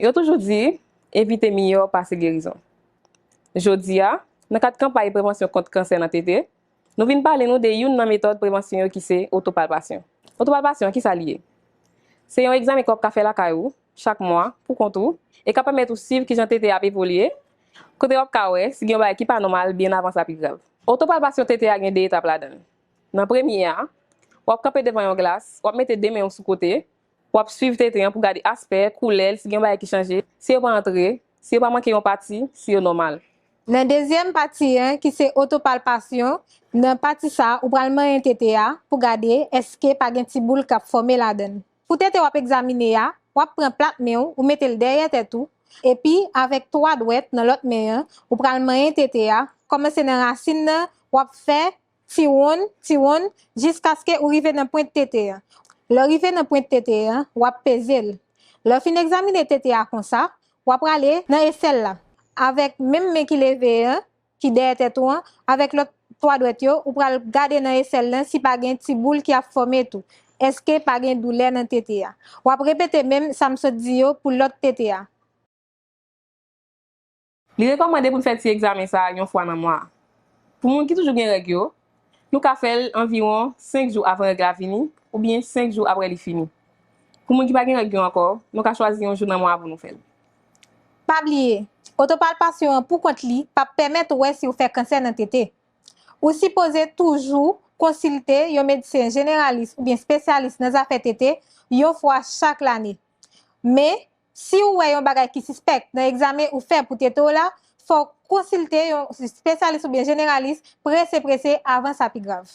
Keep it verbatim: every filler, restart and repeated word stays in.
Yo toujou di, evite miyò pase gerizon. Jodi a, nan kad kanpay prevansyon kont kansè nan tete, nou vin pale nou de youn nan metòd prevansyon yo ki se otopalpasyon. Otopalpasyon, kisa li ye? Se yon egzamen ke w ap ka fè lakay ou, chak mwa, pou kont ou, e k ap pèmèt ou swiv kijan tete a ap evolye, kote w ap ka wè si gen yon bagay ki pa nòmal byen avan sa pi grav. Otopalpasyon tete a gen de etap ladan l. Nan premye a, w ap kanpe devan yon glas, w ap mete de men w sou kote, w ap swiv tete an pou gade aspè, koulè l, si gen yon bagay ki chanje, si yo pa antre, si yo pa manke yon pati, si yo nòmal. Nan dezyèm pati an, ki se otopalpasyon, nan pati sa a, ou pral manyen tete a pou gade èske pa gen ti boul k ap fòme ladan l. Pou tete w ap egzamine a, w ap pran plat men w, ou mete l dèyè tèt ou, epi avèk twa dwèt nan lòt men an, ou pral manyen tete a, kòmanse nan rasin nan, w ap fè ti wonn, ti wonn, jiskaske ou rive nan pwent tete an. Lè w rive nan pwent tete an, w ap peze l. Lè w fin egzamine tete a konsa, w ap prale nan esèl la. Avèk menm men ki leve an, ki dèyè tèt ou an, avèk lòt twa dwèt yo, ou pral gade nan esèl lan si pa gen ti boul ki ap fòme tou. Èske pa gen doulè nan tete a? W ap repete menm sa m sot di yo pou lòt tete a. Li rekòmande pou n fè ti egzamen sa a yon fwa nan mwa a. Pou moun ki toujou gen règ yo, nou ka fè l anviwon senk jou avan règ la vini oubyen senk jou apre li fini. Pou moun ki pa gen règ yo ankò, nou ka chwazi yon jou nan mwa a pou nou fè l. Pa bliye, otopalpasyon an poukont li p ap pèmèt ou wè si w fè kansè nan tete. Ou sipoze toujou konsilte yon medsen jeneralis oubyen espesyalis nan zafè tete yon fwa chak lane. Men, si w wè yon bagay ki sispèk nan egzamen ou fè pou tete w la, fò w konsilte yon espesyalis oubyen jeneralis prese prese avan sa pi grav.